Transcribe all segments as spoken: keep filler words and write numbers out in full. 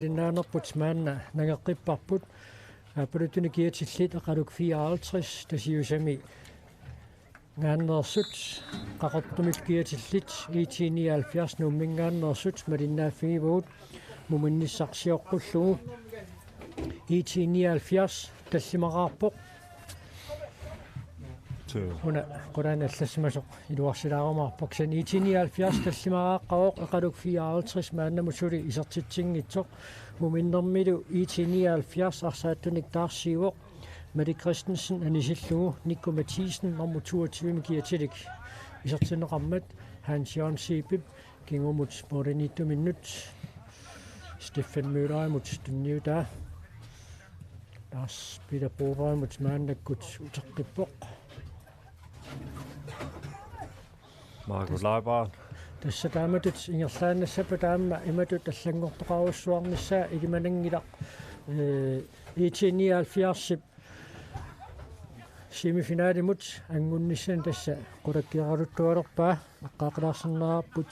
Ilinnaanarput maanna nangeqqipparput. Aappaluttunik kiatillit Eqaluk fireoghalvtreds Tasiusami ngaanneersut, Qaqortumillu kiatillit I T nioghalvfjerds Nuummingaanneersut malinnaaffigivagut, muminnissaq sioqqullugu. I T nioghalvfjerds tallimaqaarpoq. Suu. Una qulaani allassimasoq iluarsilaarumaarpoq, kisianni I T nioghalvfjerds tallimaqaqqavoq, Eqaluk fireoghalvtreds maannamut suli isertitsinngitsoq. Muminnermilu I T nioghalvfjerds arsaattunik taarsiivoq. Mette Christensen anisillugu Nikku Mathiesen nummer toogtyve-mi kiatilik isertinneqarmat, Hans Jørgen Zeebip kingumut målimiittuminnut Steffen Møllerimut tunniutaa. Lars Peter Brobergimut maannakkut uteqqippoq. Marco Leiber. Tassa taamatut ingerlaannassappat aamma imatut allanngortoqarujussuarnissaa ilimananngilaq, ee, I T nioghalvfjerdsip semifinalimut anngunnissani tassa qulakkeeraluttualerpaa. Eqqaaqilaarsinnaavarput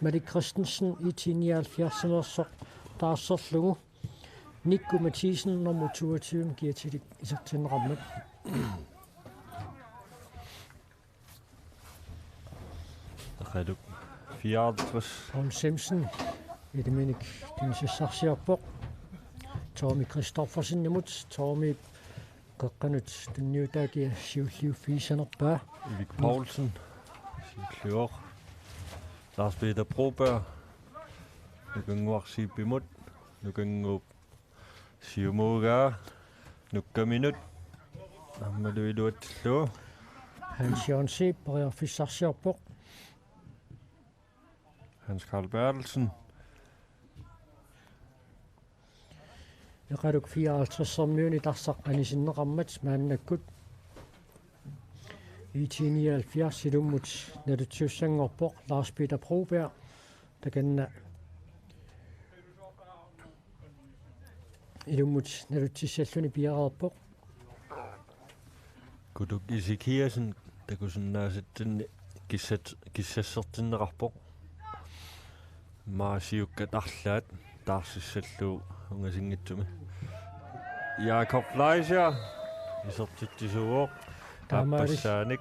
Malik Christensen I T nioghalvfjerdsimeersoq taarserlugu, Nikku Mathiesen nummer toogtyve-mi kiatilik isertinneqarmat. Eqaluk fireoghalvtreds. Paul Simpson ilaminik tunisassarsiorpoq Tommy Christoffersenimut. Tommy qeqqanut tunniutaa kia siulliuffigissanerpaa. Erik Paulsen siulliuvoq. Lars Peter Broberg Nukannguaq Zeebimut. Nukannguup siumuugaa nukkaminut aammalu iluatsillugu. Hans Jørgen Zeeb periarfissarsiorpoq. Hans Carl Berthelsen. Eqaluk fireoghalvtredsermiunit arsaq anisinneqarmat maannakkut I T nioghalvfjerds ilummut nalutsisussanngorpoq, Lars Peter Broberg takanna ilummut nalutsissalluni piareerpoq. Kuduk Ezekiassen takusinnaasatsinni kissat-, kissassertinneqarpoq. Maasiukkat arlaat taarsissallugu ungasinngitsumi. Jakob Fleischer isertitsisuuvoq. Taamaalis-, aappassaanik.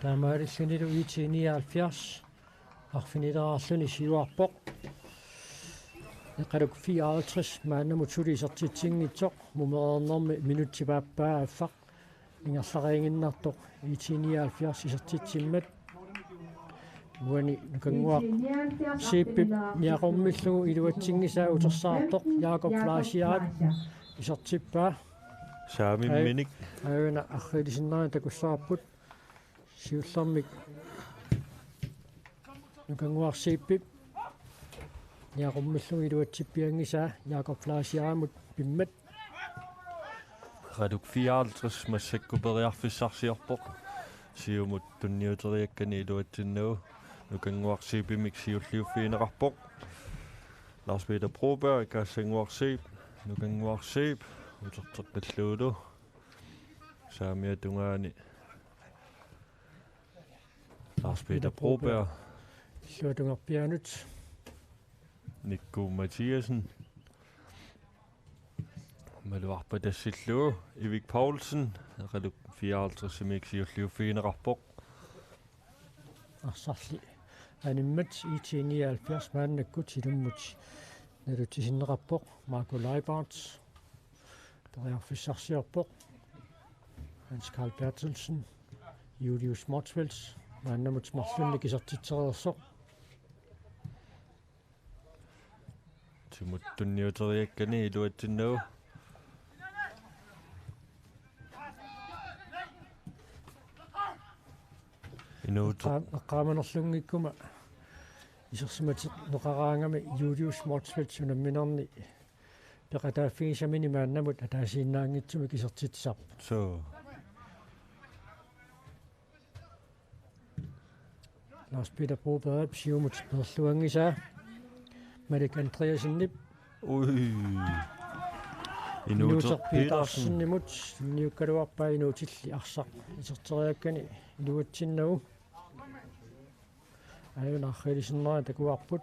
Taamaalillunilu I T nioghalvfjerds arfinileraarluni siuarpoq. Eqaluk fireoghalvtreds maannamut suli isertitsinngitsoq, mumereernermi minutsit aappaa affaq ingerlariiginnartoq I T nioghalvfjerds isertitsimmat. Uani Nukannguaq Zeebip niaqormillugu iluatsinngisaa utersaartoq, Jakob Fleischerip isertippaa. Saamimminik. Aajuna arriilisinnaaneq takussavarput. Siullermik Nukannguaq Zeebip niaqormillugu iluatsippianngisaa Jakob Fleischerimut pimmat. Eqaluk fireoghalvtreds massakkut periarfissarsiorpoq. Siumut tunniuteriakkani iluatsinnagu Nukannguaq Zeebimik siulliuffigineqarpoq. Lars Peter Broberg, Kaassannguaq Zeeb, Nukannguaq Zeeb uterteqqillugulu saamiata tungaani Lars Peter Broberg. Illuatungerpiaanut. Nikku Mathiassen. Maluarpa tassillugu Erik Paulsen, Eqaluk fireoghalvtredsimiik siulliuffigineqarpoq. Arsarli animmat I T nioghalvfjerds maannakkut ilummut nalutsisinneqarpoq, Marco Leibart periarfissarsiorpoq. Hans Carl Berthelsen, Julius Motzfeldt maannamut marlunnik isertitsereersoq. Siumut tunniuteriakkani iluatsinnagu. Inuuteq. Eqqaa-, eqqaamanerlunngikkuma isersimateqaraangami Julius Motzfeldt unamminerni peqataaffigisamini maannamut ataasiinnaanngitsumik isertitsisarpoq. Suu. Lars Peter Brobergip siumut peerluanngisaa Malik Andreassenip. Ui. Inuuteq Petersenimut tunniukkaluarpaa, inuutilli arsaq iserteriakkani iluatsinnagu. Aajuna arriilisinnaaneq takuarput.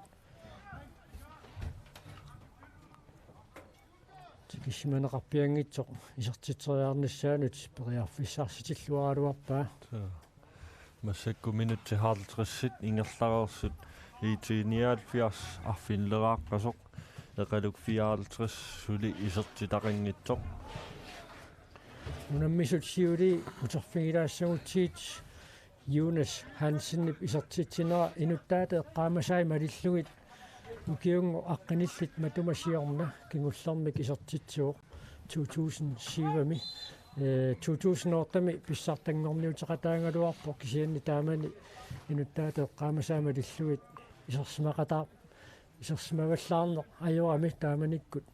kissimaneqarpianngitsoq isertitseriarnissaanut periarfissarsitilluaraluarpaa. Massakkut minutsit halvtredsit ingerlareersut I T nioghalvfjerds arfinileraqqasoq, Eqaluk fireoghalvtreds suli isertitaqanngitsoq. Unammisut siulii uterfigilaassagutsigit Jonas Hansenip isertitsinera inuttaata eqqaamasai malillugit ukiunngooq aqqanillit matuma siorna kingullermik isertitsivoq to tusind syvimi. Eh, to tusind ottemi pissartanngorniuteqataagaluarpoq kisianni taamani inuttaata eqqaamasai malillugit isersimaqataa-, isersimavallaarneq ajorami taamanikkut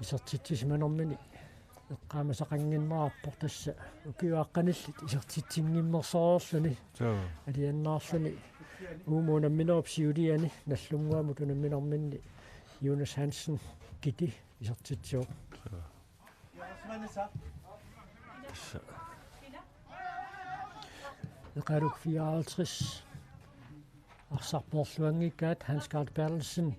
isertitsisimanermini eqqaamasaqannginnerarpoq tassa ukiup aqqanillit isertitsinngimmersoreerluni. Suu. Alianaarluni uuma unamminerup siuliani Nagdlunguamut unamminerminni Jonas Hansen Kiti isertitsivoq. Suu. Tassa. Eqaluk fireoghalvtreds arsaq peerluanngikkaat Hans Carl Berthelsen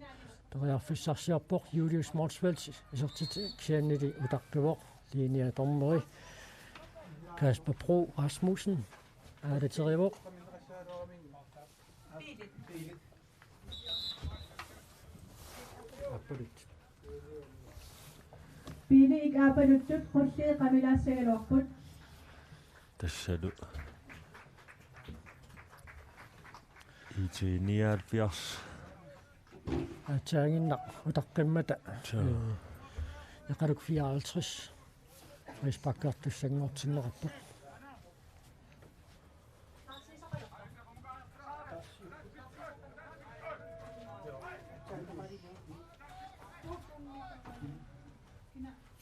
periarfissarsiorpoq, Julius Motzfeldt isertitseriarluni utaqqivoq, linjedommeri Kasper Bro Rasmussen aalaterivoq. Biilit aappaluttut qulliit qamilaassagaluarput. Tassalu I T nioghalvfjerds. Aatsaannguaq utaqqimmata. Suu. Eh, Eqaluk fireoghalvtreds frisparkertussanngortinneqarpoq.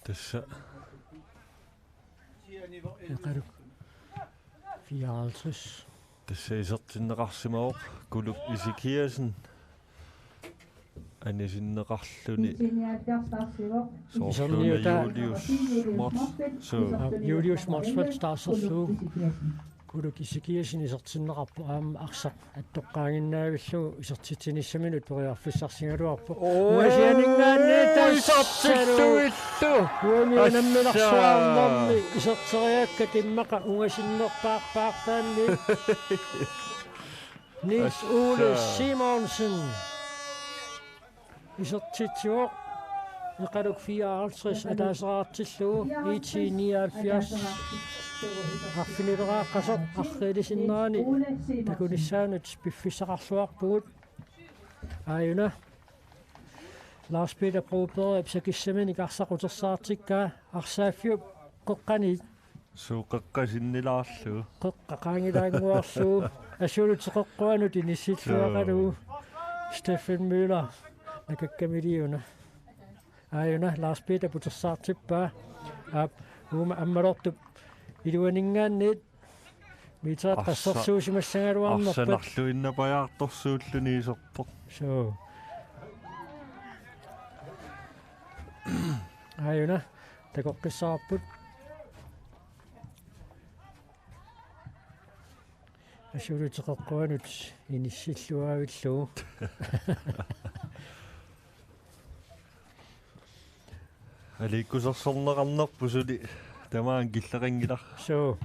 Tassa. Eqaluk fireoghalvtreds. Tassa isertinneqarsimavoq Kuluk Ezekiassen. Anisinneqarluni. Soorluna Julius Mots-, suu. Julius Motzfeldt taarserlugu. Kuluk Ezekiassen isertinneqarpoq aamma arsaq attoqqaaginnaavillugu isertitsinissaminut periarfissarsigaluarpoq. Oo, ungasianinngaanniit tassalu. Isertillugillu. Uani unamminersuarnermi iserteriakkat immaqa ungasinnerpaarpaartaanni. Niels Ole Simonsen. Isertitsivoq Eqaluk fireoghalvtreds ataaseqartillugu I T nioghalvfjerds arfinileraqqasoq arriilisinnerani takunissaanut piffissaqarluarpugut. Aajuna Lars Peter Brobergip sakissaminik arsaq utersaartikkaa arsaaffiup qeqqani. Suu, qeqqasinnilaarlugu. Qeqqa qaangilaannguarlugu. Assuulutip qeqquanut inissilluaqalugu. Suu. Steffen Møller nakakkamiliuna. Aajuna Lars Peter utersaartippaa. Aap, uuma ammalortup iluaninngaanniit. Meterit qassersuusimassagaluarnerput. Arsanarluinnapajaartorsuulluni iserpoq. Suu. Aajuna takoqqissaarput. Assuulutip qeqquanut inissilluaavillugu. Aliikkusersorneqarnerput suli tamaanga killeqanngilaq. Suu.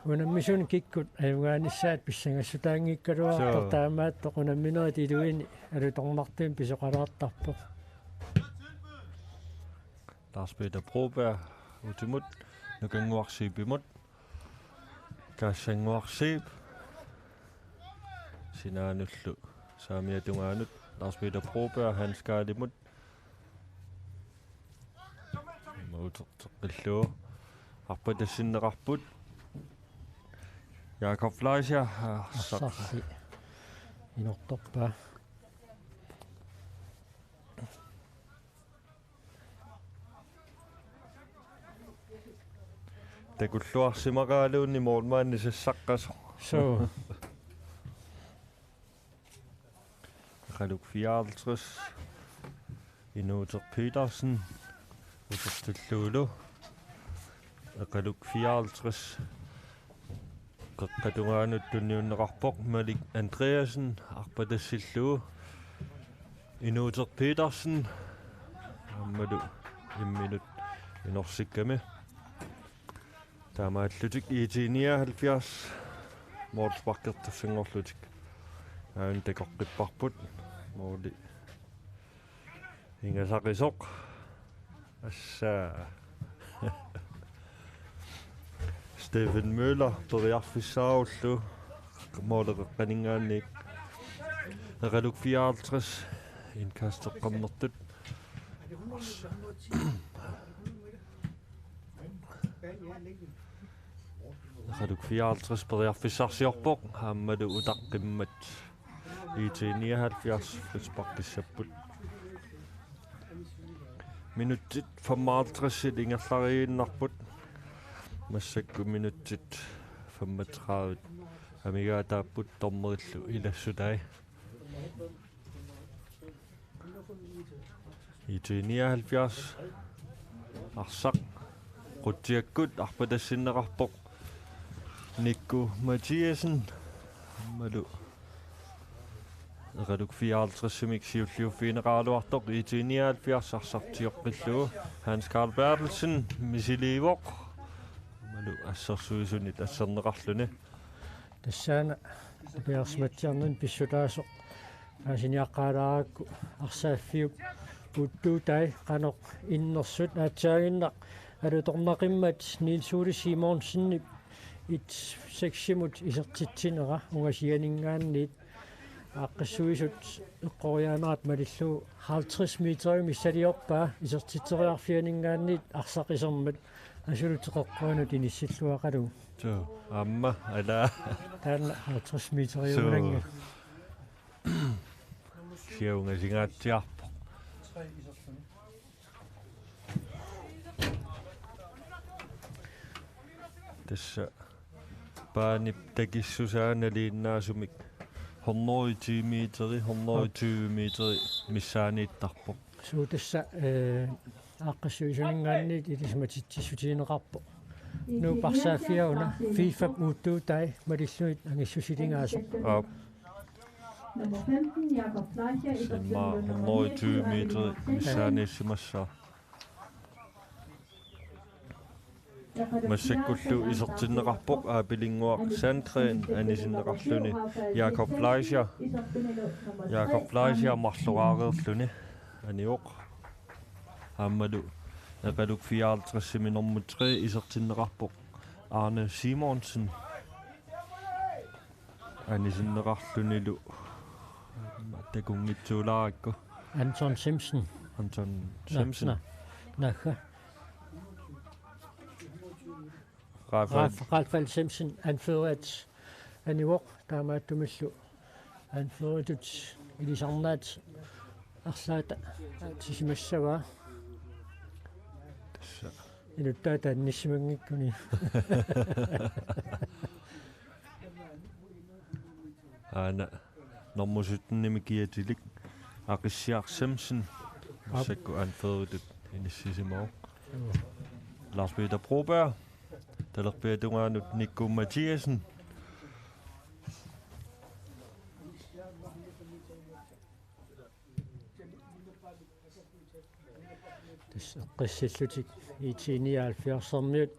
Unammisunik kikkut ajugaanissaat pissagassutaanngikkaluartoq. Suu. Taamaattoq unamminerit iluini alutornartumik pisoqalaartarpoq. Lars Peter Broberg utimut, Nukannguaq Zeebimut. Kaasannguaq Zeeb. Sinaanullu saamiata tungaanut Lars Peter Broberg Hans Karlimut. Mauterteqqillugu. Arpatassinneqarput. Jakob Fleischer, arsaq. Arsarli inortorpaa. Takulluarsimaqaaluunniit målmandi sassaqqasoq. Suu. Eqaluk fireoghalvtreds. Inuuteq Petersen. Utertillugulu. Eqaluk fireoghalvtreds. Qeqqata tungaanut tunniunneqarpoq Malik Andreasen arpatassillugu. Inuuteq Petersen aammalu imminut inorsikkami. Taamaallutik IT nioghalvfjerds målsparkertussanngorlutik aana takoqqipparput. Måli ingasaqisoq. Assa. Steffen Møller periarfissaarullu måleqeqqaninngaanniit. Eqaluk fireoghalvtreds indkasteqqammertut. Eqaluk fireoghalvtreds periarfissarsiorpoq aammalu utaqqimmat IT nioghalvfjerds frisparkissapput. Minutsit femoghalvtreds ingerlariinnarput. Massakkut minutsit femogtredive amigaataapput dommerillu ilassutai. IT nioghalvfjerds arsaq qutsiakkut arpatassinneqarpoq Nikku Mathiassen aammalu Eqaluk fireoghalvtredsimik siulliuffigineqaraluartoq IT nioghalvfjerds arsaq tioqqillugu. Hans Carl Berthelsen misiliivoq aammalu assersuisunit asserneqarluni. Tassaana piarsmatsiarnerni pissutaasoq aasiniaqqaalaarakku arsaaffiup uuttuutai qanoq innersut. Aatsaaginnaq alutornaqimmat Niels Ole Simonsenip et seksimut isertitsinera ungasianinngaanniit aaqqissuisut eqqoriaanerat malillugu halvtreds meterinik missiliorpaa isertitseriarfianinngaanniit arsaq isermat asuli teqeqquanut inissilluaqalugu. Suu, aamma, ala. Taanna halvtreds meteriugunannga. Suu. Siaungasinngaatsiarpoq. Tassa baanip takissusaa nalinginnaasumik hundrede ti meteri, hundrede tyve meteri missaaniittarpoq. Suu, tassa, eh, aaqqissuisuninngaanniit ilisimatitsissutigineqarpoq. Nuup arsaaffiata una FIFA-p uuttuutai malillugit angissusilingaasoq. Aap. Nummer femten, Jakob Fleischer, Simma hundrede tyve meter missaaniissimassaaq. Massakkullu isertinneqarpoq Aapilinnguaq Sandgreen anisinneqarluni Jakob Fleischer. Jakob Fleischer marloraareerluni anivoq. Aammalu Eqaluk fireoghalvtredsimi nummer tre isertinneqarpoq Arne Simonsen. Anisinneqarlunilu takunngitsuulaarakku. Anton Simpson. Anton Simpson. Nå, nå. Nå. Rafael. Raf-, Rafael Simpson, anførerit anivoq, taamaattumillu anføreritut ilisarnaat arlaata aatsisimassavaa. Tassa. Inuttaata annissimanngikkuni. Aana nummer syttenimi kiatilik Aqissiaq Simpson. Aap. Massakkut anføreritut inissisimavoq. Joo. Lars Peter Broberg. Talerpiata tungaanut Nikku Mathiassen. Tassa eqqissillutik IT nioghalvfjerdsermiut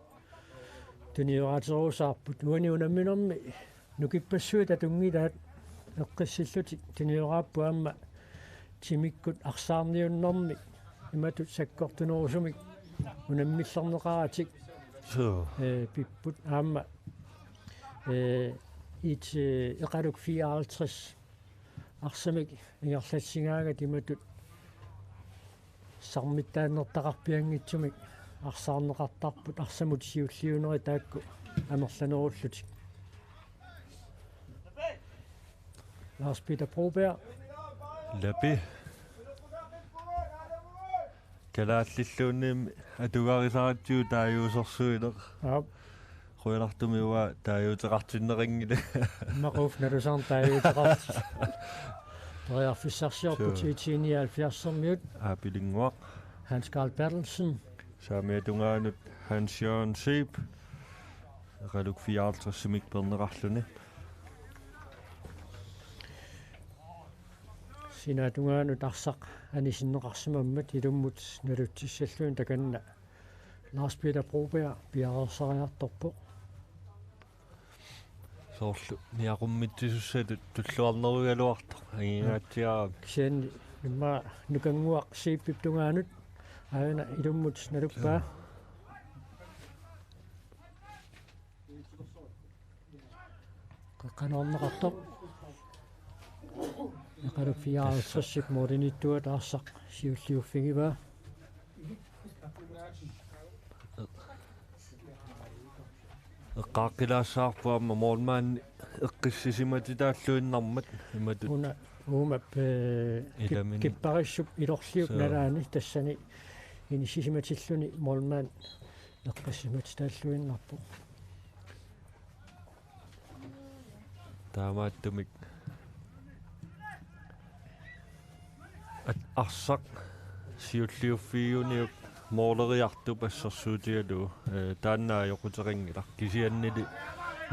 tunioraaterusaarput, uani unamminermi nukippassuit atunngilaat eqqissillutik tunioraapput aamma timikkut arsaarniunnermi imatut sakkortunerusumik unammillerneqaratik. Suu. Eh, pipput aamma, eh, IT, eh, Eqaluk fireoghalvtreds arsamik ingerlatsigaangat imatut sarmittaannertaqarpianngitsumik arsaarneqartarput, arsamut siulliunerit taakku amerlanerullutik. Lars Peter Broberg. Lapi. Kalaallilluunniimmi atugarisaratsigu taaguusersuineq. Aap. Qujanartumik uanga taaguuteqartinneqanngilaq. Immaqa uffnarusaarn taaguuteqartut. Periarfissarsiorput. Suu. IT nioghalvfjerdsermiut. Aapilinnguaq. Hans Carl Berthelsen. Saamiata tungaanut Hans Jørgen Zeeb. Eqaluk fireoghalvtredsimik peerneqarluni. Sinaatungaanut arsaq anisinneqarsimammat ilummut nalutsissalluni takanna Lars Peter Broberg piareersariartorpoq. Soorlu niaqummitsisussaatut tulluarnerugaluartoq angingaatsiarami. Kisianni immaqa nukannguaq siipip tungaanut aana ilummut naluppaa. Qeqqanoorneqartoq. Eqaluk fireoghalvtredsip målimiittuata arsaq siulliuffigivaa. Eqqaaqqilaassavarput aamma målmandi eqqissisimatitaalluinnarmat imatut. Una uuma, eh, kip-, Ilamini. Kipparissup ilorliup Suu. Nalaani tassani inissisimatilluni målmandi eqqissisimatitaalluinnarpoq. Taamaattumik at-, arsaq siulliuffigiuniuk måleriartup assersuutigalugu, eh, taanna ajoquteqanngilaq. Kisiannili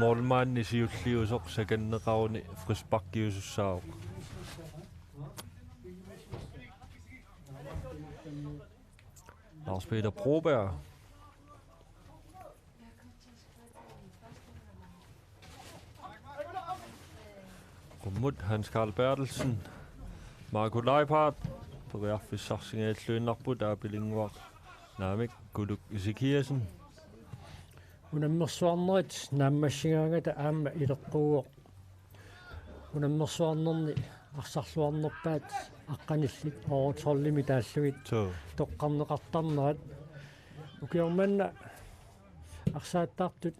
målmandi siulliusoq sakanneqaruni frisparkiusussaavoq. Lars Peter Broberg. Qummut Hans Karl Berthelsen. Marco Leiphardt. Periarfissarsingajalluinnarpoq taapilinnguaq. Naamik Kuluk Ezekiassen. Unammersuarnerit naammassigaangata aamma ileqquuvoq. Unammersuarnerni arsarluarnerpaat aqqanillit Årets Holdimi taallugit Suu. Toqqarneqartarnerat. Ukioq manna arsaattartut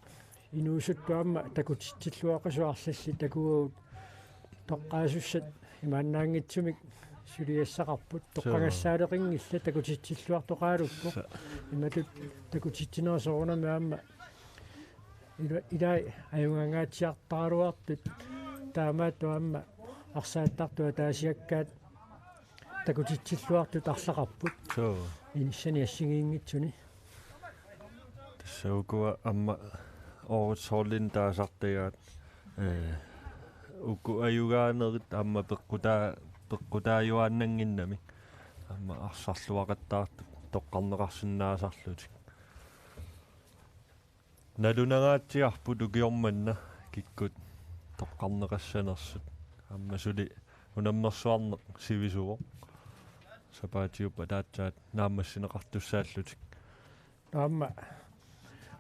inuusuttut aamma takutitsilluaqisut arlallit takuagut toqqaasussat imaannaanngitsumik suliassaqarput. Suu. Toqqagassaaleqinngillat takutitsilluartoqaraluppoq. Sa- Imatut takutitsineq soorunami aamma ila-, ilai ajugangaatsiartaraluartut taamaattoq aamma arsaattartut ataasiakkaat takutitsilluartut arlaqarput. Suu. Inissani assigiinngitsuni. Tassa ukua aamma Årets Holdimi taasartagaat, eh, uku ajugaanerit aamma peqqutaa-, peqqutaajuaannannginnamik. Aamma arsarluaqattaartut toqqarneqarsinnaasarlutik. Nalunangaatsiarput ukioq manna kikkut toqqarneqassanersut. Aamma suli unammersuarneq sivisuvoq. Sapaatiuppata aatsaat naammassineqartussaallutik. Aamma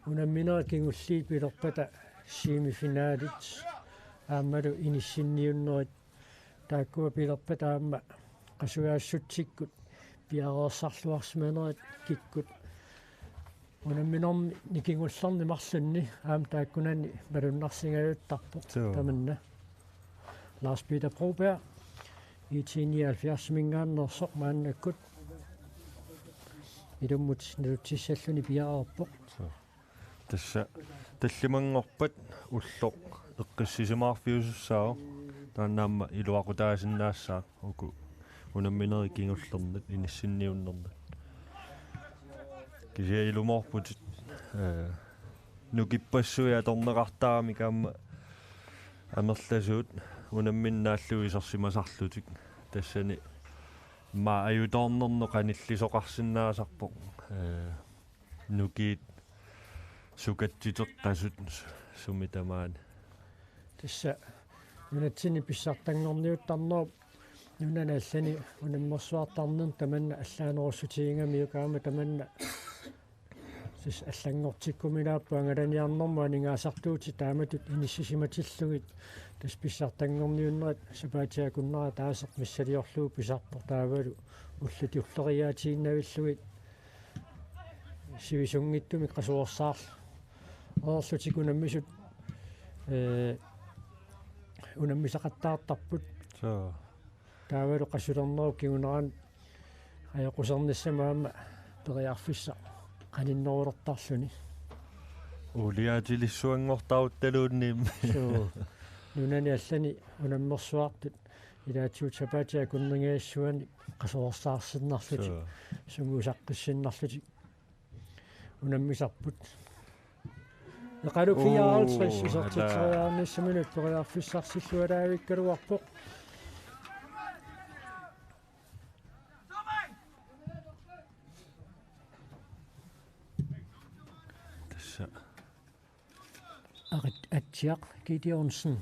unamminerit kingulliit pilerpata semifinalit aammalu inissinniunnerit taakkua pilerpata aamma qasujaassutsikkut piareersarluarsimanerit kikkut unamminermi kingullerni marlunni aamma taakkunani malunnarsingaajuttarpoq. Suu. Tamanna. Lars Peter Broberg, IT nioghalvfjerdsiminngaanneersoq maannakkut ilummut nalutsissalluni piareerpoq. Suu. Tassa tallimanngorpat ulloq eqqissisimaarfiusussaavoq. Taanna aamma iluaqutaasinnaassaaq uku unamminerit kingullerni inissinniunnerni. Kisianni ilumoorputit, eh, nukippassuit atorneqartaramik aamma amerlasuut unammineq naallugu isersimasarlutik. Tassani immaqa ajutoornernut qanillisoqarsinnaasarpoq, eh, nukiit sukatsiterpasut sumi tamaani. Tassa nunatsinni pissartanngorniuttarnerup nunani allani unammersuartarnermi tamanna allaanerussutigigamiuk aamma tamanna tassa allanngortikkuminaapput angalaniarnermut aningaasartuutit taamatut inissisimatillugit tassa pissartanngorniunnerit sapaatip akunnera ataaseq missiliorlugu pisarpoq taavalu ullut tulleriiaatiginnavillugit sivisunngitsumik qasuersaarlutik unammisut, eh, unammisaqattaartarput. Suu. Taavalu qasulernerup kingunerani ajoqusernissamut aamma periarfissaq qaninnerulertarluni. Uuliaatilissuanngortarutaluunniimmi. Suu. Nunani allani unammersuartut ilaatigut sapaatip akunneriissuani qasuersaarsinnarlutik. Suu. Sungiusaqqissinnaarlutik. Unammisarput. Eqaluk Uu, fireoghalvtreds isertitseriarnissaminut periarfissarsilluaraavikkaluarpoq. Arit Atsiaq Gideonsen.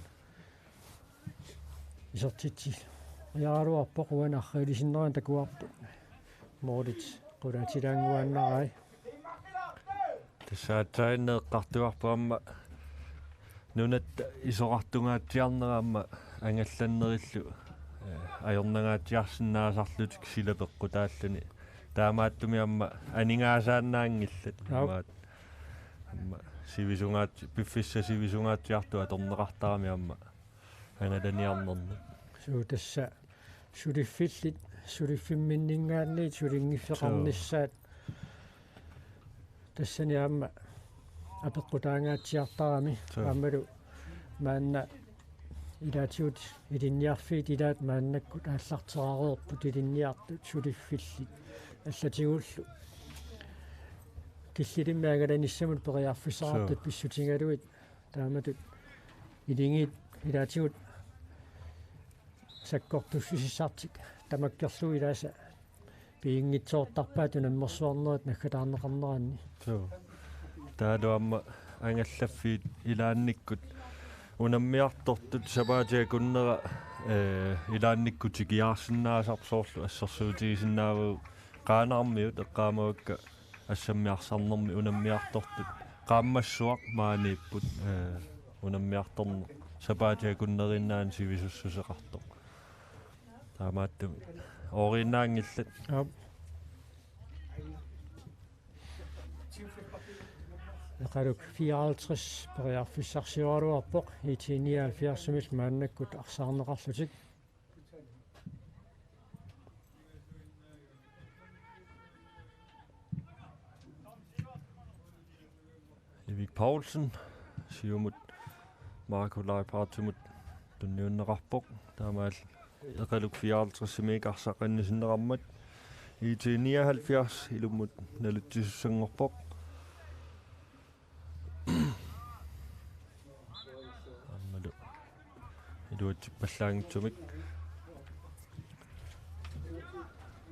Isertitseriaraluarpoq, uani arriilisinnerani takuarput. Moolit qulaatilaannguaannarai. Tassa aatsaannguaq eqqartugarput aamma nunatta isorartungaatsiarnera aamma angallannerillu, eh, ajornangaatsiarsinnaasarlutik sila peqqutaalluni. Taamaattumik aamma aningaasaannaanngillat. Aap. Aamma, aamma sivisungaat-, piffissaq sivisunnguatsiartoq atorneqartarami aamma angalaniarnerni. Suu, tassa suliffillit, suliffimminninngaanniit sulinngiffeqarnissaat. Suu. Tassani aamma apeqqutaangaatsiartarami. Suu. Aammalu maanna ilaatigut ilinniarfiit ilaat maannakkut aallartereerput ilinniartut suliffillit allatigullu. Killilimmi angalanissamut periarfissaqartut. Suu. Pissutigalugit taamatut ilinniit ilaatigut sakkortussuusisartik tamakkerlugu ilaasa piginngitsoortarpaat unammersuarnerit naggataarneqarneranni. Suu. Taavalu aamma angallaffiit ilaannikkut unammiartortut sapaatip akunnera, eh, ilaannikkut tikiaarsinnaasarput, soorlu assersuutigisinnaavagut Qaanaarmiut eqqaamavakka assammiarsarnermi unammiartortut. Qaammassuaq maaniipput, eh, unammiartorneq sapaatip akunneriinnaani sivisussuseqartoq. Taamaattumik ooriinnaanngillat. Aap. Eqaluk fireoghalvtreds periarfissarsioraluarpoq, I T nioghalvfjerds-imillu maannakkut arsaarneqarlutik. Erik Poulsen, siumut Marco Leipartimut tunniunneqarpoq. Taamaal Eqaluk fireoghalvtreds-imiit arsaq annisinneqarmat I T nioghalvfjerds ilummut nalitsisussanngorpoq. Aammalu iluatsippallaanngitsumik.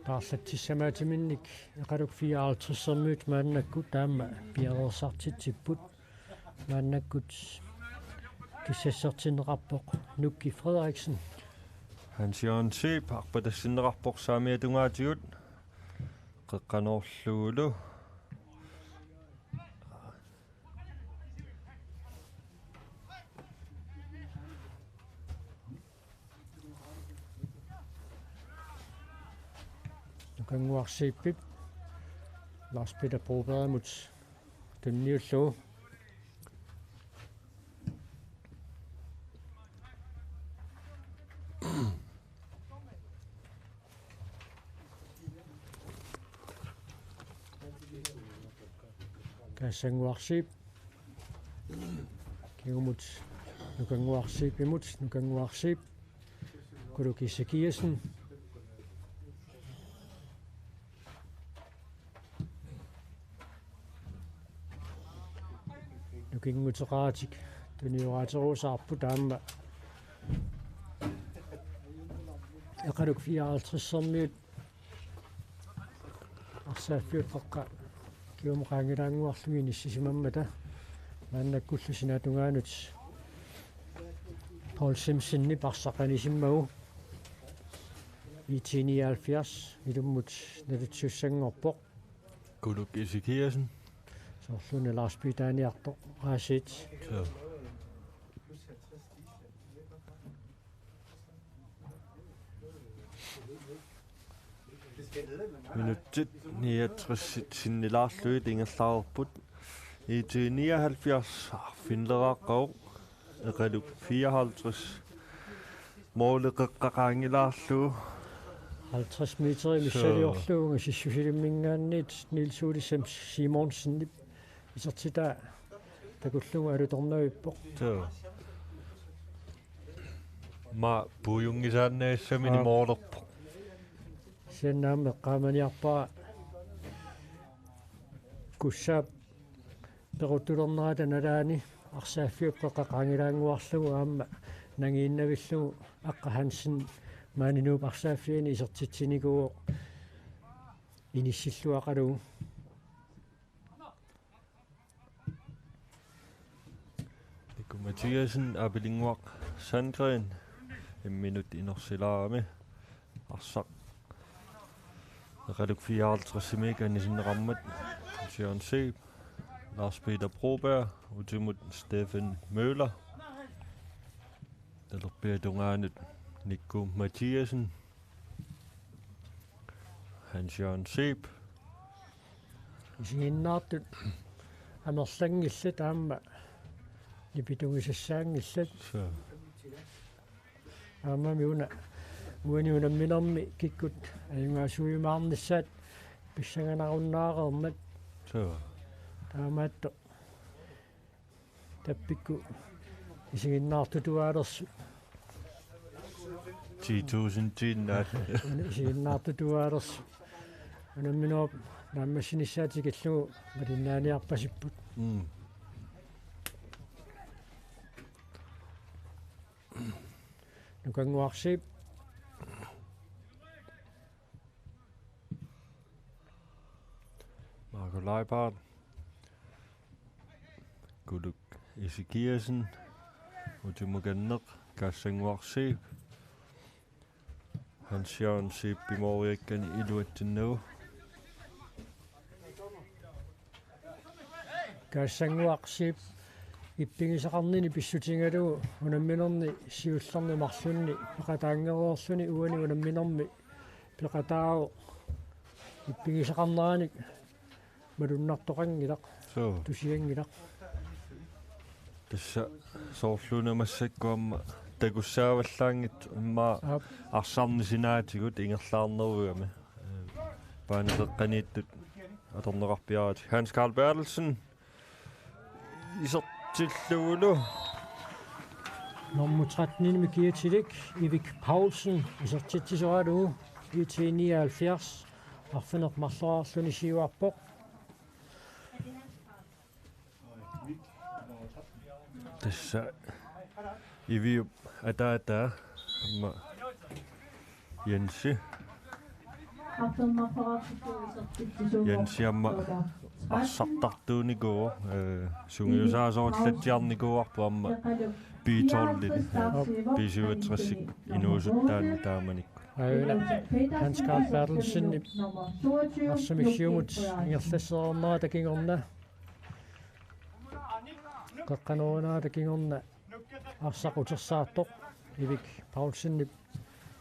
Paarlatsissamaatiminnik Eqaluk fireoghalvtreds-ermiut maannakkut taama piareersartitsipput. Maannakkut kissassertinneqarpoq Nukki Frederiksen. Hans Jørgen Zeeb arpatassinneqarpoq saamiatungaatigut. Qeqqanoorlugulu. Nukannguaq Zeebip Lars Peter Brobergimut tunniullugu. Kassannguaq Zeeb. Kingumut Nukannguaq Zeebimut, Nukannguaq Zeeb. Kuluk Ezekiassen. Nukinnguteqaratik tunioraaterusaarput aamma Eqaluk fireoghalvtreds-ermiut arsaaffiup qeqqa kingumut qaangilaannguarlugu inissisimammata maannakkullu sinaatungaanut Paul Simpsonip arsaq anisimmagu I T nioghalvfjerds ilummut nalitsisussanngorpoq. Kuluk Ezekiassen. Soorluna Lars Peter Aniartoq, Rashid. Suu. Minutsit niogtres sinnilaarlugit ingerlareerput. I T nioghalvfjerds arfinileraqqavoq. Eqaluk fireoghalvtreds måli qeqqa qaangilaarlugu. Halvtreds meter i Suu. Missiliorlugu ungasissusilimminngaanniit Niels Ole Sem-, Simonsenip isertitaa takullugu alutornavippoq. Suu. Aamma puiunngisaannassamini Aap. Målerpoq. Kisianni aamma eqqaamaniarpara Kussaap pequttulernerata nalaani arsaaffiup qeqqa qaangilaannguarlugu aamma nangiinnavillugu Aqqa Hansen maani Nuup arsaaffiani isertitsinikuuvoq inissilluaqalugu. Mathiassen, Apilinguaq Sandgreen imminut inersilaarami. Arsaq Eqaluk fireoghalvtredsimiit anisinneqarmat, Hans Jørgen Zeeb, Lars Peter Broberg, utimut Steffen Møller. Talerpiata tungaanut Nikku Mathiassen, Hans Jørgen Zeeb. Isiginnaartut amerlanngillat aamma nipitugisassaanngillat. Suu. Aammami una uani unamminermi kikkut ajugaasuujumaarnissaat pissanganarunnaarmat. Suu. Taamaattoq tappikkut isiginnaartutuaalersoq. Ti tusindiinnaat. Una isiginnaartutuaalersoq. Unamminerup naammassinissaa tikillugu malinnaaniarpasipput. Mm. Nukannguaq Zeeb. Marco Leibhardt. Kuluk Ezekiassen. Utimukanneq Kassannguaq Zeeb. Hans Jørgen Zeeb pimooriakkani iluatsinnagu. Kassannguaq Zeeb ippigisaqarnini pissutigalugu unamminerni siullerni marlunni peqataanngereerluni uani unamminermi peqataavoq ippigisaqarneranik malunnartoqanngilaq. Suu. Tusianngilaq. Tassa soorluuna massakkut aamma takussaavallaanngitsoq immaqa. Aap. Arsarneq sinaatigut ingerlaarnerugami. Ee, paani qeqqaniittut atorneqarpiaratik. Hans Karl Berthelsen. Isertillugulu. Nummer tretten-imik kiatilik Ivik Paulsen isertitsisoralugu I T nioghalvfjerds arfineq-marloriarluni siuarpoq. Tassa Iviup ataataa aamma Jensi. Jensi aamma arsartartuunikuuvoq, ee, sungiusaasorullatsiarnikuuarput aamma B tolv-ini, ee, B syvogtres inuusuttaanni taamanikkut. Aajuna Hans Karl Berthelsenip arsamik siumut ingerlassereernerata kingorna. Qeqqanoorinata kingorna arsaq utersaartoq Ivik Paulsenip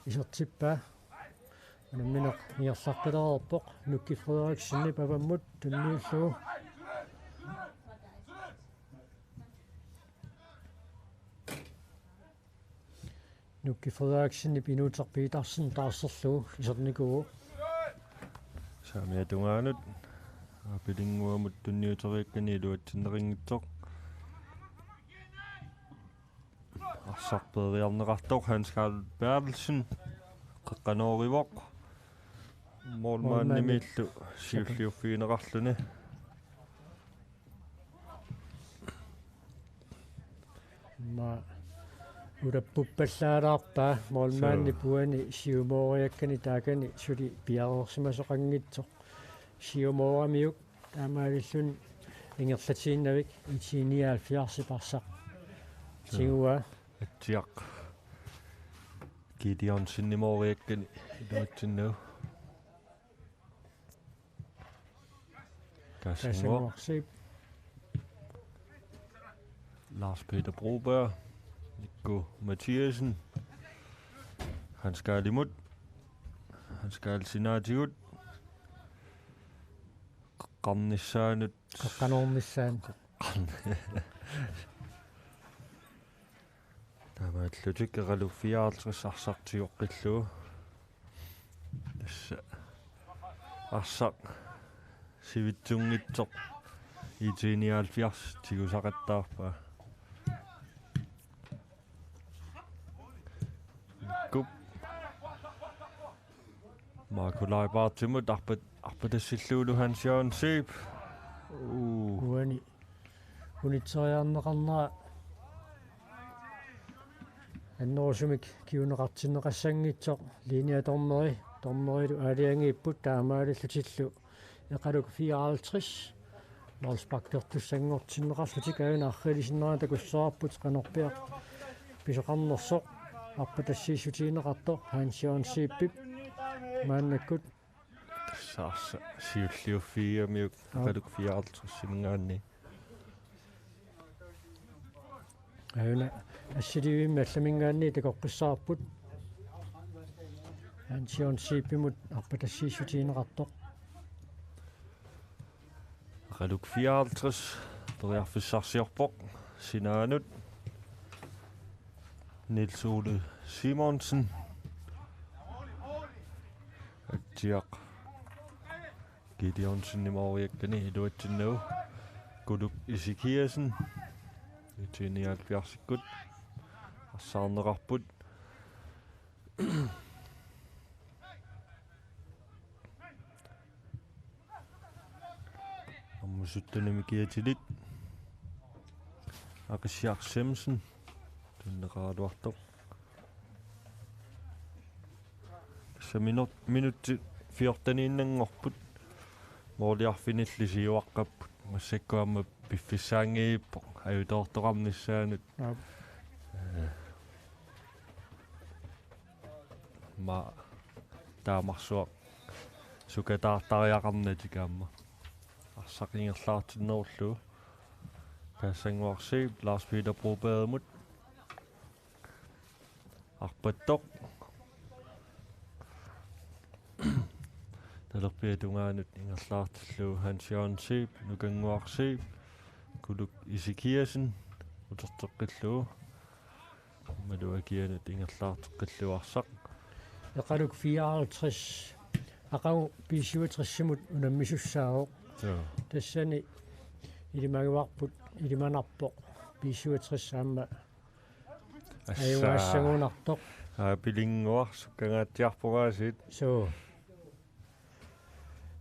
isertippaa. Unammineq ingerlaqqilereerpoq Nukki Frederiksenip avammut tunniullugu. Nukki Frederiksenip inuuteq Petersen taarserlugu isernikuuvoq. Saamiata tungaanut Apilinguamut tunniuteriakkani iluatsinneqanngitsoq. Arsaq peeriarneqartoq Hans Karl Berthelsen qeqqanoorivoq. Målmandimiillu siulliuffigineqarluni. Aamma ulappuppallaalaarpaa målmandip uani siumooriakkani taakani suli piareersimasoqanngitsoq. Siumooramiuk taamaalilluni ingerlatiinnavik I T nioghalvfjerds-ip arsaq. Suu. Tiguaa. Atsiaq Gideonsenimooriakkani iluatsinnagu. Kassannguaq. Kassannguaq Zeeb. Lars Peter Broberg. Nikku Mathiassen. Hans Karlimut. Hans Karl sinaatigut. Qeqqarnissaanut. Qeqqanoornissaanut. Taamaallutik Eqaluk fireoghalvtreds arsaq tigoqqillugu. Tassa arsaq sivitsunngitsoq I T nioghalvfjerds tigusaqattaarpaa. Kup. Marco Leibartimut arpat-, arpatassillugulu Hans Jørgen Zeeb. Uu. Uani unitseriarneqarnera annerusumik kinguneqartinneqassanngitsoq linjedommeri, dommerilu aalajangiipput taamaalillutillu Eqaluk fireoghalvtreds Målsparkertussanngortinneqarlutik, aajuna arriilisinnera takussavarput qanorpiaq pisoqarnersoq arpatassiissutigineqartoq Hans Jørgen Zeebip maannakkut. Tassa arsaq siulliuffigigamiuk. Aap. Aqaluk fireoghalvtredsiminngaanniit. Aajuna assiliivimmi allaminngaanniit takoqqissavarput. Hans Jørgen Zeebimut arpatassiissutigineqartoq. Aqaluk fireoghalvtreds periarfissarsiorpoq sinaanut. Niels Ole Simonsen. Atsiaq Gideonsen nimaoriakkani iluatsinnagu. Kuluk Ezekiassen. Itinialpiarsikkut arsaarneqarput. Aamma syttenimi kiatilik. Aqissiaq Simonsen. Tunneqaraluartoq. Tassa minut-, minutsit fjorteniinnanngorput. Mooliarfinilli siuaqqapput. Massakkut aamma piffissaanngippoq ajutoortoqarnissaanut. Aap. Ee. Ma taamarsuaq sukataartariaqarnatik aamma. Arsaq ingerlaartinnerullugu. Tassannguaq Zeeb Lars Peter Brobergimut. Arpattoq. Talerpiata tungaanut ingerlaartillugu Hans Jørgen Zeeb, Nukannguaq Zeeb, Kuluk Ezekiassen, uterteqqillugu. Malu akianut ingerlaarteqqillugu arsaq. Eqaluk fireoghalvtreds, aqagu B syvogtres-imut unammisussaavoq. Joo. Tassani ilimagivarput, ilimanarpoq B syvogtres aamma. Assa. Ajugaassagunartoq. Aa, pilinnguarsukkangaatsiarpungaasiit. Suu.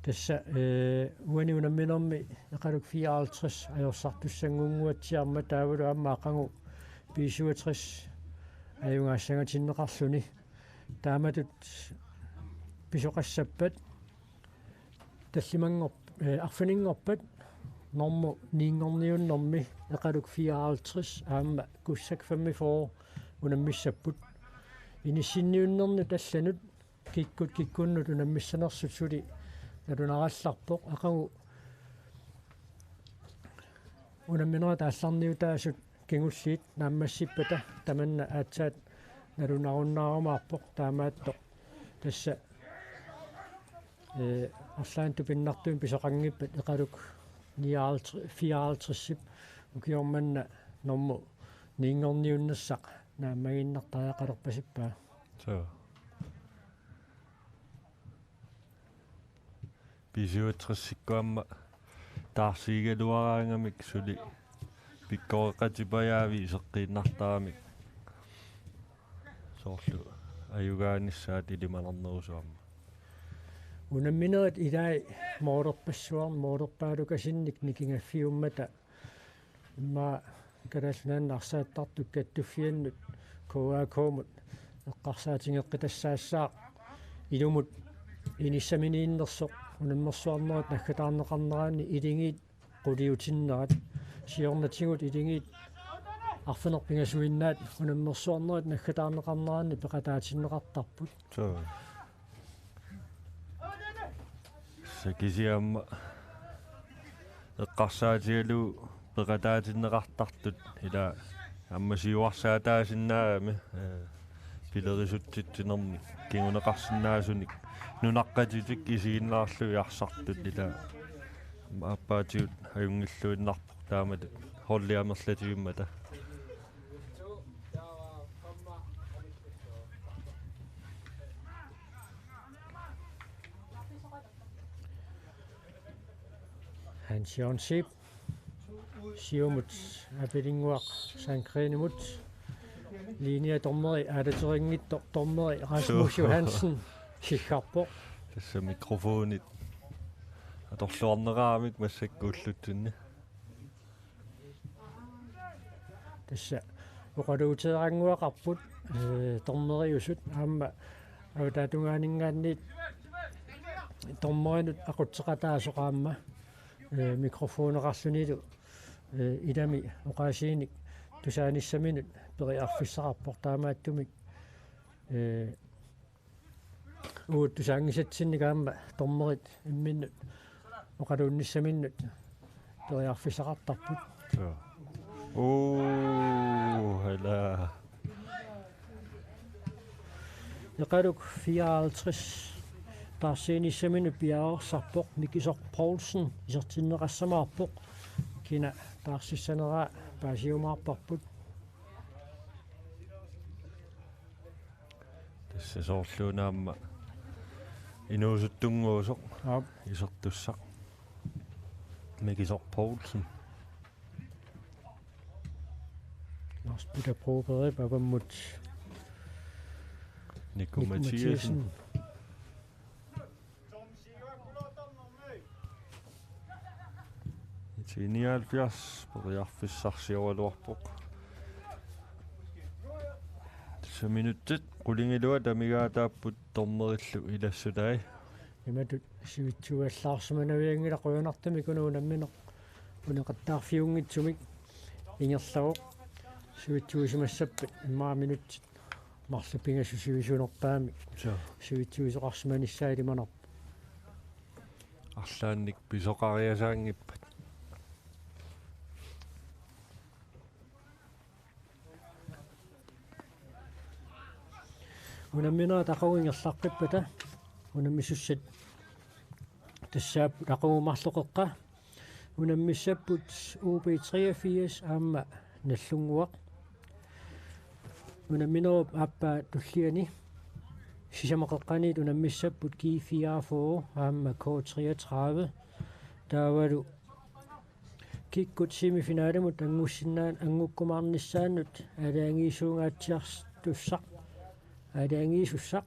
Tassa, ee, uani unamminermi Eqaluk fireoghalvtreds ajorsartussanngunnguatsiarmat taavalu aamma aqagu B syvogtres ajugaassangatinneqarluni. Taamatut pisoqassappat tallimanngor-, ee, arfininngorpat normu ni-nngorniunnermi Eqaluk fireoghalvtreds aamma Kussak femogfyrre unammissapput. Inissinniunnernut allanut kikkut kikkunnut unammissanersut suli nalunarallarpoq. Aqagu unamminerit aallarniutaasut kingulliit naammassippata tamanna aatsaat nalunarunnaarumaarpoq, taamaattoq tassa, ee, arlaannik tupinnartumik pisoqanngippat Eqaluk nioghalvtreds, fireoghalvtreds-ip ukioq manna normu ni-nngorniunnersaq naammagiinnartariaqalerpasippaa. Suu. B syvogtres-ikkut aamma taarsigigaluaraangamik suli pikkoreqatipajaavik iseqqiinnartaramik. Soorlu ajugaanissaat ilimanarnerusut aamma. Unamminerit ilai moolerpassuarnik moolerpaalukasinnik nikingaffiummata immaqa Kalaallit Nunaanni arsaattartut kattuffiannut K A K-mut eqqarsaatigeqqitassaassaaq ilumut inissaminiinnersoq unammersuarnerit naggataarneqarneranni iligiit quliutinnerat, siornatigut iligiit arfineq-pingasuinnaat unammersuarnerit naggataarneqarneranni peqataatinneqartarput. Suu. Tassa kisianni aamma eqqarsaatigalugu peqataatinneqartartut ila aamma siuarsaataasinnaagami, ee, pilerisutsitsinermik kinguneqarsinnaasunik nunaqqatitik isiginnaarlugit arsartut ila aamma aappaatigut ajunngilluinnarpoq taamatut holdit amerlatigimmata. Hans Jørgen Zeeb, siumut Apilinnguaq Sandgreenimut, linjea dommeri aalateriinngitsoq, dommeri Rasmus Johansen siggarpoq. Tassa mikrofonit atorluarneramik massakkut ullutsinni. Tassa oqaluuteeraannguaqarput, ee, dommeriusut aamma avataata tungaaninngaanniit dommerinut aqutseqataasoq aamma. Ee, mikrofoneqarlunilu, ee, ilami oqaasiinik tusaanissaminut periarfissaqarpoq, taamaattumik, ee, uagut tusaanngisatsinnik aamma dommerit imminnut oqaluunnissaminnut periarfissaqartarput. Joo. Oo, hala. Eqaluk fireoghalvtreds taarsiinissaminut piareersarpoq, Mikisoq Poulsen isertinneqassamaarpoq, kina taarsissaneraa paasiumaarparput. Tassa soorlu aamma inuusuttunnguusoq. Aap. Isertussaq. Mikisoq Poulsen. Lars Peter Broberg, avammut Nico Nico Mathiassen. Mathiassen. IT nioghalvfjerds periarfissarsioraluarpoq. Tassa minutsit qulingiluat amigaataapput dommerillu ilassutaat. Imatut sivitsuallaarsimanavianngilaq, qujanartumik una unammineq uneqattaarfiunngitsumik ingerlavoq. Sivitsuisimassappat immaqa minutsit marluk pingasut sivisunerpaamik. Joo. Sivitsuisoqarsimanissaa ilimanarpoq. Arlaannik pisoqariasaanngippat. Unamminerit aqagu ingerlaqqippata unammisussat tassaapput aqagu marloqeqqa. Unammissapput U B treogfirs aamma Nagdlunguaq. Unamminerup aappaa tulliani sisamat qeqqaniit unammissapput G fireogfyrre aamma K treogtredive. Taavalu kikkut semifinalimut anngussinnaan-, anngukkumaarnissaannut aalajangiisuungaatsiartussaq, aalajangiisussaq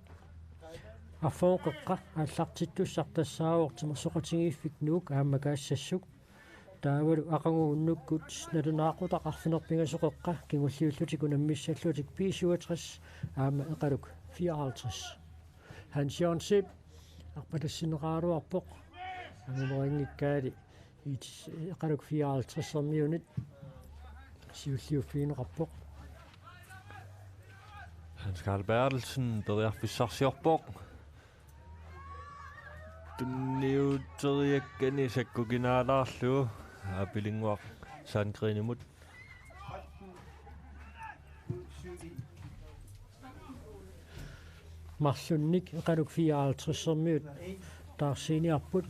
arferup qeqqa aallartittussaq tassaavoq Timersoqatigiiffik Nuuk aamma Kaassassuk. Taavalu aqagu unnukkut nalunaaqutaq arfineq-pingasoq qeqqa kingulliullutik unammissallutik B syvogtres aamma Eqaluk fireoghalvtreds. Hans Jørgen Zeeb arpatassinneqaraluarpoq. Angumerinngikkaali Eqaluk fireoghalvtredsermiunit siulliuffigineqarpoq. Hans Karl Berthelsen periarfissarsiorpoq. Tunniuteriakkani sakkukinaalaarlugu Aapilinnguaq Sandgreenimut. Marlunnik Eqaluk fireoghalvtredsermiut taarsiiniarput.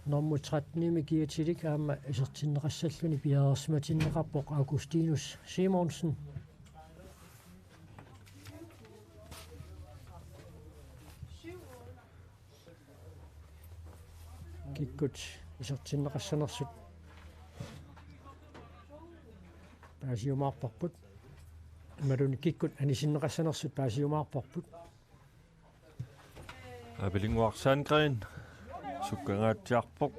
Nummer trettenimi kiatilik aamma isertinneqassalluni piareersimatinneqarpoq Augustinus Simonsen. Kikkut isertinneqassanersut paasiumaarparput. Imaluunniit kikkut anisinneqassanersut paasiumaarparput. Aapilinnguaq Sandgreen sukkangaatsiarpoq.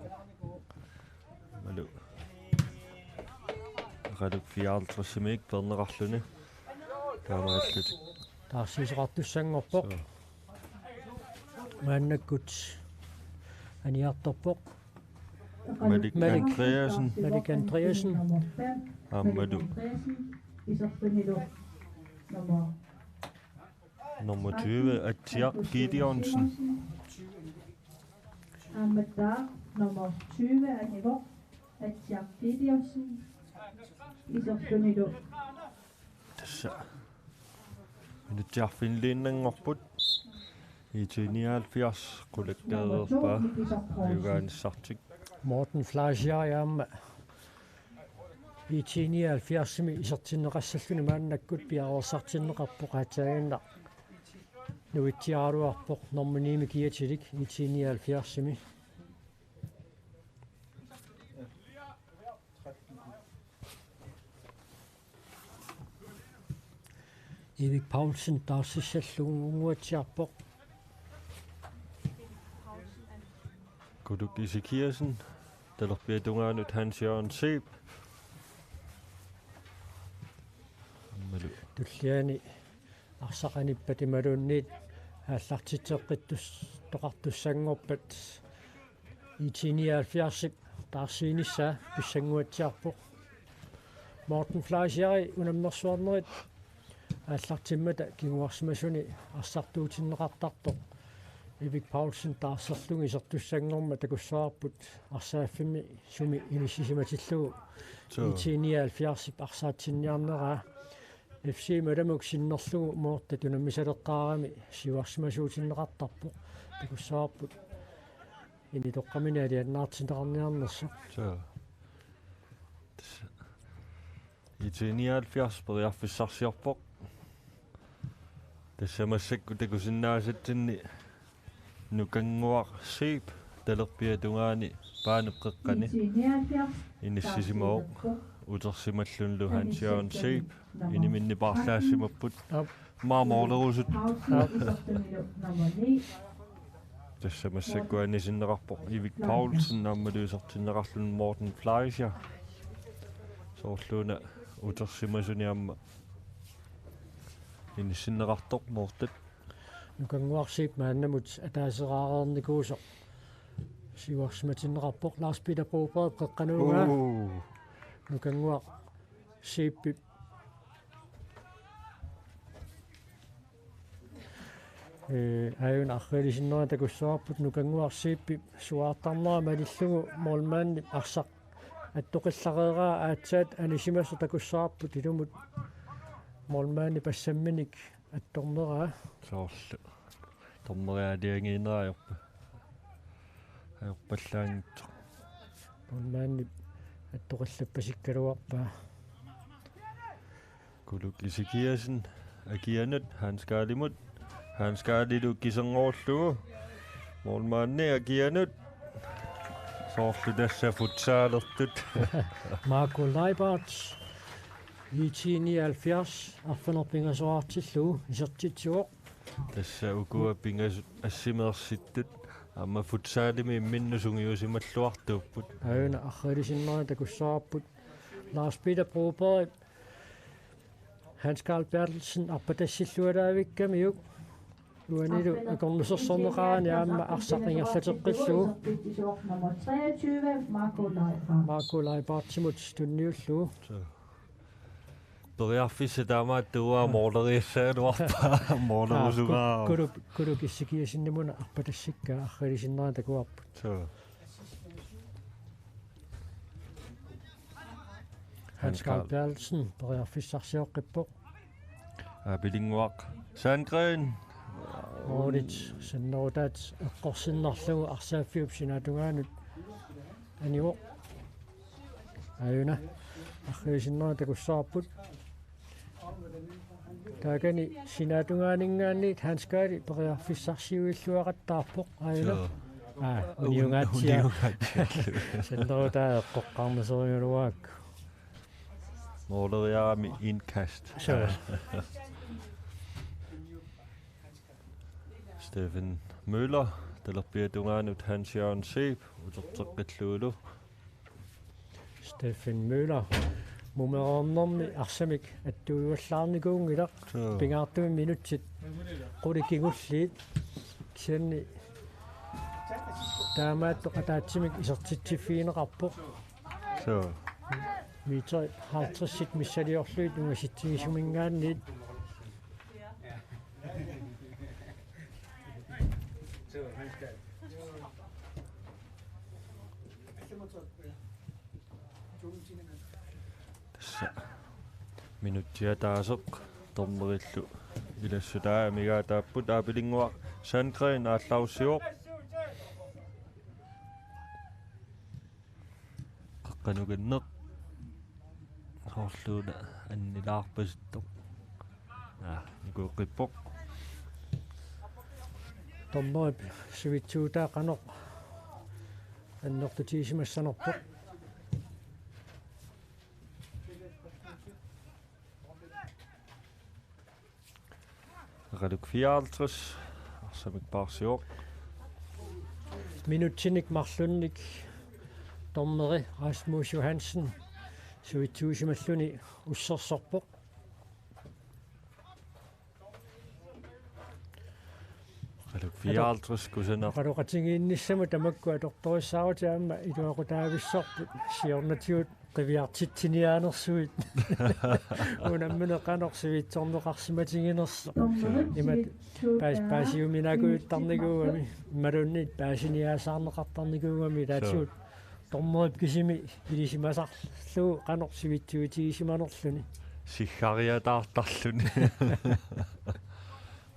Malu. Eqaluk fireoghalvtredsimiik peerneqarluni. Taamaallutik. Taarsiisoqartussanngorpoq. Suu. Maannakkut aniartorpoq. Malik Malik. Andreasen. Malik Andreasen. Aammalu. Nummer tyve, Atsiaq Gideonsen. Aammattaaq nummer tyve anivoq, Atsiaq Gideonsen. Isertunilu. Tassa. Minutsit arfiniliinnanngorput. IT nioghalvfjerds qulakkeereerpaa ajugaanissartik. Morten Fleischer aamma IT nioghalvfjerdsimi isertinneqassalluni maannakkut piareersartinneqarpoq, aatsaaginnaq nuitsiaraluarpoq nummer ni-mi kiatilik IT nioghalvfjerdsimi. Erik Paulsen taarsissallunnguatsiarpoq. Kuluk Ezekiassen, talerpiata tungaanut Hans Jørgen Zeeb. Malu. Tulliani arsaq anippat imaluunniit aallartitseqqittus-, toqartussanngorpat I T nioghalvfjerdsip taarsiinissaa pissannguatsiarpoq. Morten Fleischer unammersuarnerit aallartimmata kinguarsimasuni arsartuutinneqartartoq Erik Poulsen taarserlugu isertussanngormat takussavarput arsaaffimmi sumi inissisimatillugu. Suu. I T nioghalvfjerdsip arsaatsinniarneraa. F C Malamuk sinnerlugu Morten unammisaleqqaarami siuarsimasuutinneqartarpoq. Takussavarput initoqqamini aliannaartinneqarniarnersoq. Suu. Tassa I T nioghalvfjerds periarfissarsiorpoq. Tassa massakkut takusinnaasatsinni Nukannguaq Zeeb talerpiata tungaani paanip qeqqani inissisimavoq, utersimallunilu Hans Jørgen Zeeb, iniminni paarlaassimapput. Aap. Maamorlerusut. Aap. Tassa massakkut anisinneqarpoq Erik Poulsen aammalu isertinneqarluni Morten Fleischer. Soorluuna utersimasuni aamma inissinneqartoq Morten. Nukannguaq Zeeb maannamut ataaseraareernikuusoq siuarsimatinneqarpoq. Lars Peter Broberg qeqqanut ungaa. Uu. Nukannguaq Zeebip. Ee, aajuna arriilisinnera takussavarput Nukannguaq Zeebip suaartarnera malillugu målmandip arsaq attoqillareeraa aatsaat anisimasoq takussavarput ilumut målmandip assamminik attorneraa. Soorlu. Dommeri aalajangiinera ajorpa-, ajorpallaanngitsoq. Målmandip attoqillappasikkaluarpaa. Kuluk Ezekiassen akianut Hans Karlimut. Hans Karlilu kiserngorlugu. Målmandi akianut. Soorlu tassa futsalertut. Marco Leibert. I T nioghalvfjerds arfineq-pingasoraartillugu isertitsivoq. Tassa ukua pingasut assimeersittut aamma futsalimi imminnut sungiusimalluartuupput. Aajuna arriilisinnera takussavarput Lars Peter Broberg, Hans Karl Berthelsen arpatassillualaavikkamiuk. Uanilu akornusersorneqarani aamma arsaq ingerlateqqillugu. Nummer treogtyve, Marco Leibert. Marco Leibertimut tunniullugu. Suu. Periarfissaq taamaattuuaa måleriassagaluarpaa, målerusugaa. Aa, ku-, Kuluk, Kuluk Ezekiassenimuna arpatassikkaa arriilisinnera takuarput. Suu. Hans Karl Berthelsen periarfissarsioqqippoq. Aapilinnguaq Sandgreen. Målit sannerutaat eqqorsinnarlugu arsaaffiup sinaatungaanut anivoq. Aajuna arriilisinnera takussavarput. Taakani sinaatungaaninngaanniit Hans Karli periarfissarsiuilluaqattaarpoq. Aajuna. Suu. Aa, un-, uniungaatsiaq. Uniungaatsiaq. Sannerutaa eqqoqqaarnaserigaluarakku. Måleriarami indkast. Suu. Steffen Møller, talerpiata tungaanut Hans Jørgen Zeeb, uterteqqillugulu. Steffen Møller, mumereernermi arsamik attuivallaarnikuunngilaq, suu, pingaartumik minutsit qulit kingulliit, kisianni taamaattoq ataatsimik isertitsiffigineqarpoq. Suu. Meter halvtredsit missiliorlugit ungasitsigisuminngaanniit. Tassa minutsit ataaseq dommerillu ilassutaat amigaataapput. Aapilinnguaq Sandgreen aallarussivoq. Qeqqanukanneq. Soorluuna annilaarpasittoq. Aa, nikueqqippoq. Dommerip sivitsuutaa qanoq annertutigisimassa anerpoq. Aqqaluk fireoghalvtreds, arsamik paarsivoq. Minutsinik marlunnik dommeri Rasmus Johansen sivitsuusimalluni ussersorpoq. Aqqaluk Fireoghalvtreds kusanaq. Oqaloqatigiinnissamut tamakku atortorissaarutit aamma iluaqutaavissorput siornatigut qiviartitsiniaanersuit. Unammineq qanoq sivitsorneqarsimatiginersoq. Imatut paas-, paasiuminaakujuttarnikuugami, imaluunniit paasiniaasaarneqartarnikuugami, suu, ilaatigut dommerip kisimi ilisimasarlugu qanoq sivitsuutigisimanerluni. Siggariataartarluni.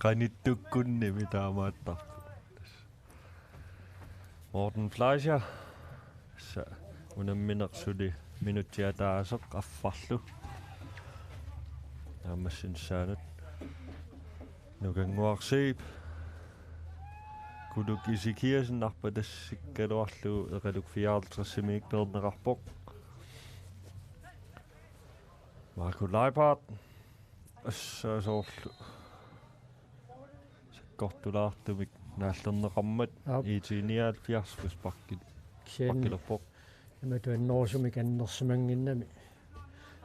Qanittukkunnimi taamaattarput. Morten Fleischer. Tassa unammineq suli minutsit ataaseq affarlu. Naammassinissaanut. Nukannguaq Zeeb. Kuluk Ezekiassen arpatassikkaluarlugu Eqaluk fireoghalvtredsimiit peerneqarpoq. Marco Leibhardt. Tassa soorlu sakkortulaartumik naallerneqarmat. Aap. I T nioghalvfjerds frisparkil-, kisianni sparkilerpoq. Imatut annerusumik annersimannginnami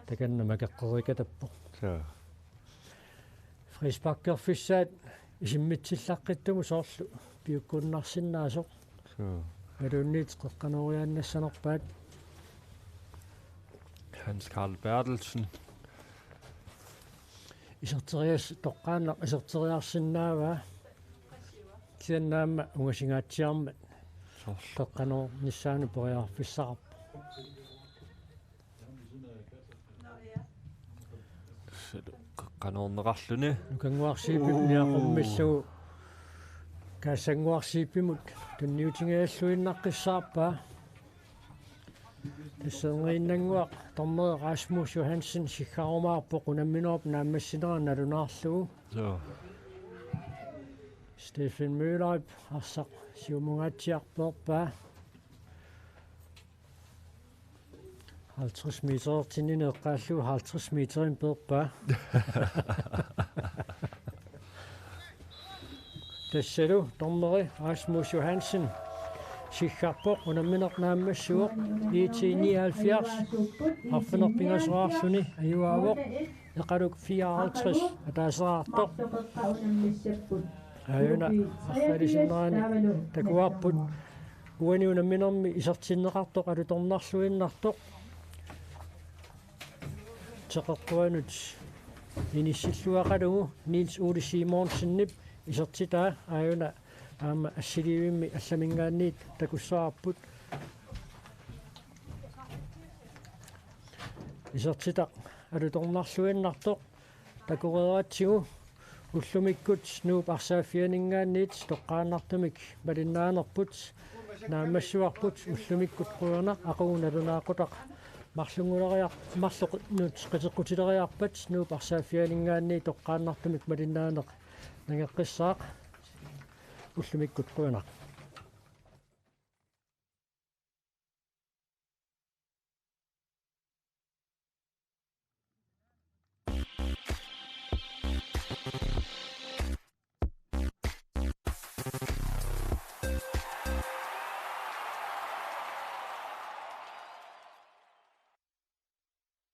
takanna makeqqerikatappoq. Suu. Frisparkerfissaat isimmitsillaqqittumut soorlu piukkunnarsinnaasoq. Suu. Imaluunniit qeqqanooriaannassanerpaat. Hans Karl Berthelsen. Iserterias-, toqqaannaq iserteriarsinnaavaa. Kisianni aamma ungasingaatsiarmat. Soorlu. Qeqqanoornissaanut periarfissaqarpoq. Tassa qeqqanoorneqarluni. Nukannguaq Zeebip, uu, niaqummillugu Kaassannguaq Zeebimut tunniutigigalluinnaqqissaarpaa. Tassa erngiinnannguaq dommeri Rasmus Johansen siggarumaarpoq unamminerup naammassinera nalunaarlugu. Suu. Stephen Møllerip arsaq siumungaatsiarpoq peerpaa. Halvtreds meterertinnini eqqaallugu halvtreds meterimik peerpaa. Tassalu dommeri Rasmus Johansen siggarpoq, unammineq naammassivoq, I T nioghalvfjerds arfineq-pingasoraarluni ajugaavoq, Eqaluk fireoghalvtreds ataaseraartoq. Aajuna arfalisinnerani takuarput. Uani unamminermi isertinneqartoq alutornarluinnartoq. Teqeqquanut inissilluaqalugu Niels Ole Simonsenip isertitaa aajuna aamma assiliivimmi allaminngaanniit takussavarput. Isertitaq alutornarluinnartoq takoreeratsigu ullumikkut Nuup arsaaffianinngaanniit toqqaannartumik malinnaanerput naammassivarput. Ullumikkut qujanaq, aqagu nalunaaqutaq marlunnguleriar-, marloqinnut qiteqqutileriarpat Nuup arsaaffianinngaanniit toqqaannartumik malinnaaneq nangeqqissaaq. Ullumikkut qujanaq.